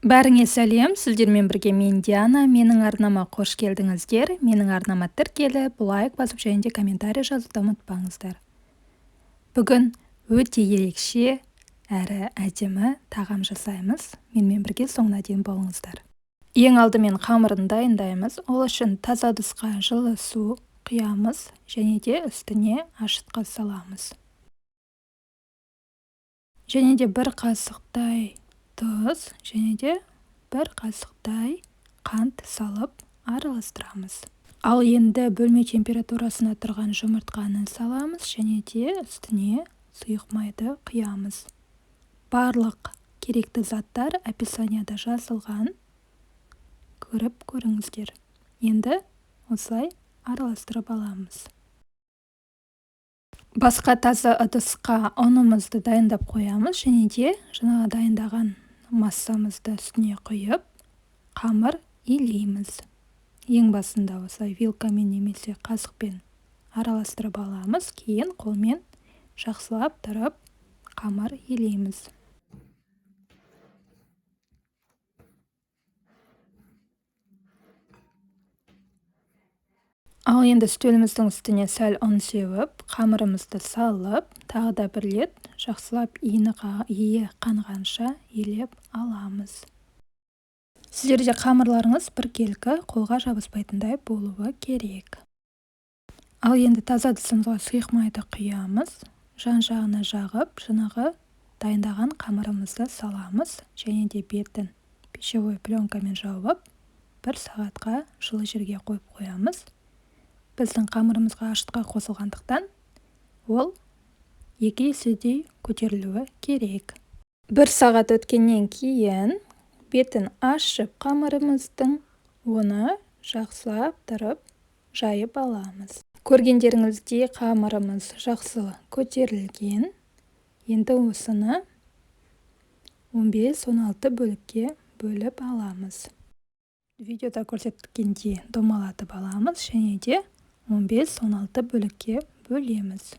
Бәріңе сәлем, сіздермен бірге мен Диана. Менің арнама қош келдіңіздер. Менің арнама тіркеліп, лайк басып және де комментарий жазуды ұмытпаңыздар. Бүгін өте ерекше әрі әдемі тағам жасаймыз. Менімен бірге соңына дейін болыңыздар. Ең алдымен қамырын дайындаймыз. Ол үшін таза ыдысқа жылы су құямыз және де үстіне ашытқы саламыз. Және де бір қасықтай тұз және де бір қасықтай қант салып араластырамыз. Ал енді бөлме температурасына тұрған жұмыртқаны саламыз және де үстіне сұйық майды құямыз. Барлық керекті заттар описанияда жазылған. Көріп көріңіздер. Енді осылай араластырып аламыз. Басқа таза ыдысқа ұнымызды дайындап қоямыз және де жаңағы дайындаған массамызды үстіне құйып, қамыр илейміз. Ең басында осылай вилкамен немесе қасықпен араластырып аламыз, кейін қолмен жақсылап тұрып қамыр илейміз. Ал енді үстеліміздің үстіне сәл ұн сеуіп, қамырымызды салып, тағы да бір рет жақсылап иі қанғанша илеп аламыз. Сіздерде қамырларыңыз біркелкі, қолға жабыспайтындай болуы керек. Ал енді таза ыдысымызға сұйық майды құямыз, жан-жағына жағып, жаңағы дайындаған қамырымызды саламыз және де бетін пищевой пленкамен жауып, бір сағатқа жылы жерге қойып қоямыз. Біздің қамырымызға ашытқы қосылғандықтан ол 2 еседей көтерілуі керек. Бір сағат өткеннен кейін бетін ашып қамырымыздың оны жақсылап тұрып жайып аламыз. Көргендеріңіздей қамырымыз жақсы көтерілген. Енді осыны 15-16 бөлікке бөліп аламыз. Видеода көрсеткендей домалатып аламыз және де 15-16 бөлікке бөлеміз.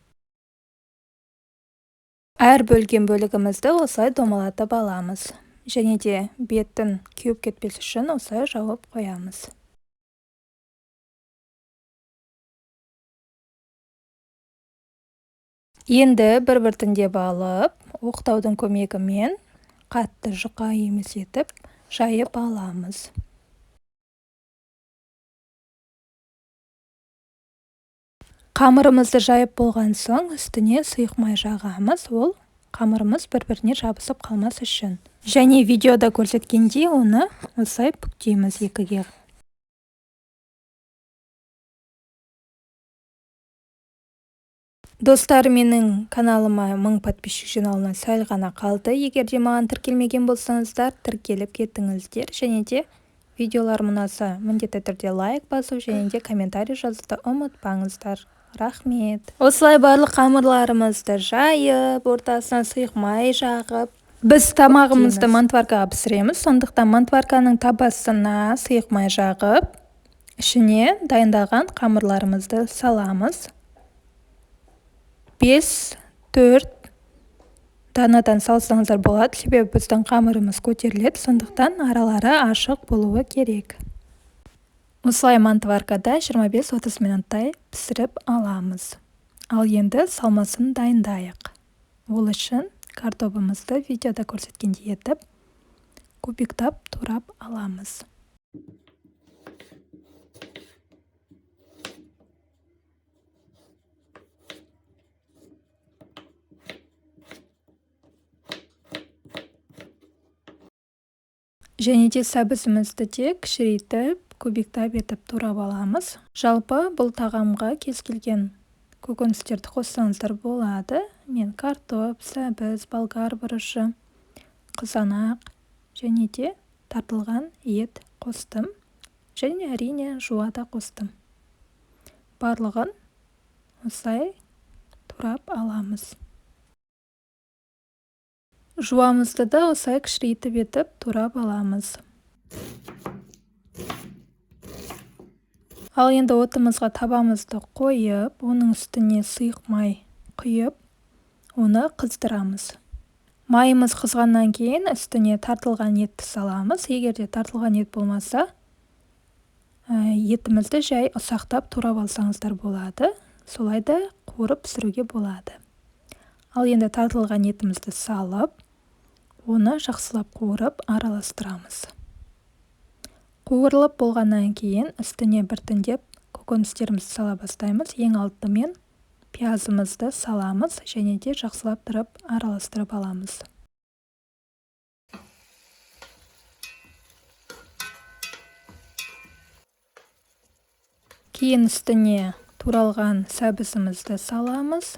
Әр бөлген бөлігімізді осылай домалатып аламыз. Және де бетін кеуіп кетпес үшін осылай жауып қоямыз. Енді бір-біртіндеп алып, оқтаудың көмегімен қатты жұқа емес етіп жайып аламыз. Қамырымызды жайып болған соң үстіне сұйық май жағамыз, ол қамырымыз бір-біріне жабысып қалмас үшін. Және видеода көрсеткендей оны осылай бүктейміз екіге. Достар, менің каналыма 1000 подписчик жиналуына сәл ғана қалды. Егер де маған тіркелмеген болсаңыздар, тіркеліп кетіңіздер. Және де видеоларым ұнаса, міндетті түрде лайк басып және де комментарий жазуды ұмытпаңыздар. Рахмет. Осылай барлық қамырларымызды жайып, ортасына сұйық май жағып, біз тамағымызды мантоваркаға пісіреміз. Сондықтан мантоварканың табасына сұйық май жағып, ішіне дайындаған қамырларымызды саламыз. 5-4 данадан салсаңыздар болады, себебі біздің қамырымыз көтеріледі, сондықтан аралары ашық болуы керек. Осылай мантоваркада 25-30 минуттай пісіріп аламыз. Ал енді салмасын дайындайық. Ол үшін картобымызды видеода көрсеткендей етіп кубиктап турап аламыз. Және де сәбізімізді де кішірейтіп, кубиктап етіп турап аламыз. Жалпы бұл тағамға кез келген көкөністерді қоссаңыздар болады. Мен картоп, сәбіз, болгар бұрышы, қызанақ және де тартылған ет қостым. Және әрине жуа да қостым. Барлығын осылай турап аламыз. Жуамызды да осылай кішірейтіп етіп турап аламыз. Ал енді отымызға табамызды қойып, оның үстіне сұйық май құйып, оны қыздырамыз. Майымыз қызғаннан кейін үстіне тартылған етті саламыз. Егер де тартылған ет болмаса, етімізді жай ұсақтап турап алсаңыздар болады. Солай да қуырып пісіруге болады. Ал енді тартылған етімізді салып, оны жақсылап қуырып араластырамыз. Қуырылып болғаннан кейін үстіне біртіндеп көкөністерімізді сала бастаймыз. Ең алдымен пиязымызды саламыз және де жақсылап тұрып араластырып аламыз. Кейін үстіне туралған сәбізімізді саламыз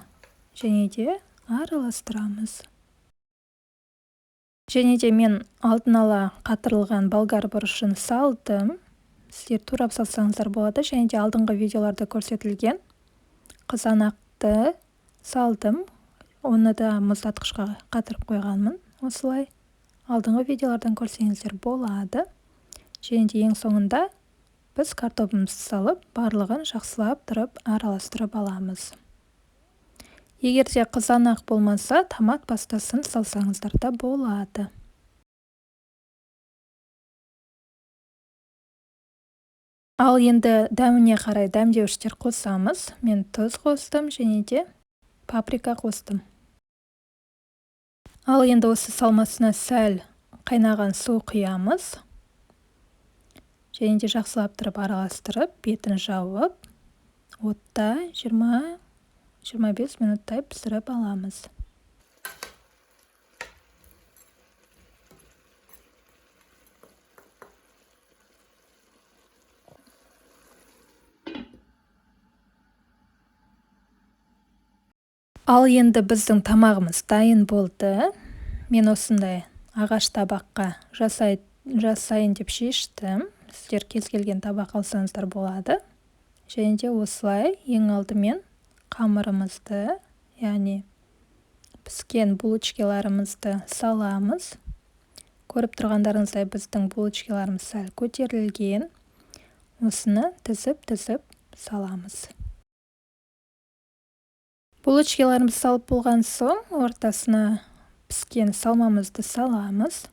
және де араластырамыз. Және де мен алдын ала қатырылған болгар бұрышын салдым. Сіздер турап салсаңыздар болады. Және де алдыңғы видеоларда көрсетілген қызанақты салдым. Оны да мұздатқышқа қатырып қойғанмын. Осылай алдыңғы видеолардан көрсеңіздер болады. Және де ең соңында біз картобымызды салып, барлығын жақсылап тұрып араластырып аламыз. Егер де қызанақ болмаса, томат пастасын салсаңыздар да болады. Ал енді дәміне қарай дәмдеуіштер қосамыз. Мен тұз қостым және де паприка қостым. Ал енді осы салмасына сәл қайнаған су құямыз. Және де жақсылап тұрып араластырып, бетін жауып, отта 20-25 минуттай пісіріп аламыз. Ал енді біздің тамағымыз дайын болды. Мен осындай ағаш табаққа жасайын деп шештім. Сіздер кез келген табақ алсаңыздар болады. Және де осылай ең алдымен қамырымызды, яғни піскен булочкаларымызды саламыз. Көріп тұрғандарыңыздай біздің булочкаларымыз сәл көтерілген. Осыны тізіп-тізіп саламыз. Булочкаларымызды салып болған соң ортасына піскен салмамызды саламыз.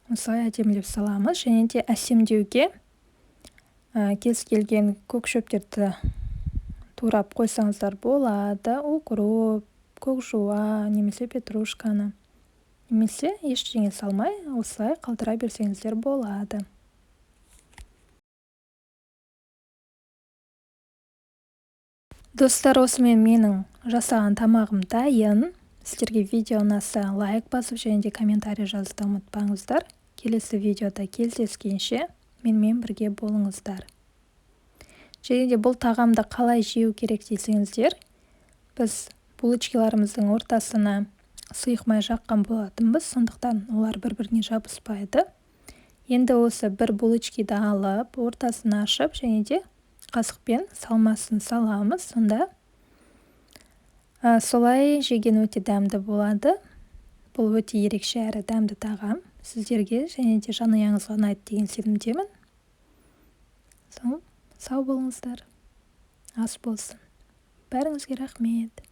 Осылай әдемілеп саламыз. Және де әсемдеуге кез келген көк шөптерді турап қойсаңыздар болады. Укроп, көк жуа немесе петрушканы. Немесе ештеңе салмай осылай қалдыра берсеңіздер болады. Достар, осымен менің жасаған тамағым дайын. Сіздерге видео ұнаса лайк басып және де комментарий жазуды ұмытпаңыздар. Келесі видеода кездескенше менімен бірге болыңыздар. Және де бұл тағамды қалай жеу керек десеңіздер, біз булочкаларымыздың ортасына сұйық май жаққан болатынбыз, сондықтан олар бір-біріне жабыспайды. Енді осы бір булочкиді алып, ортасын ашып және де қасықпен салмасын саламыз. Сонда солай жеген өте дәмді болады. Бұл өте ерекше әрі дәмді тағам. Сіздерге және де жанұяңызға ұнайды деген сенімдемін. Сау болыңыздар. Ас болсын. Бәріңізге рахмет.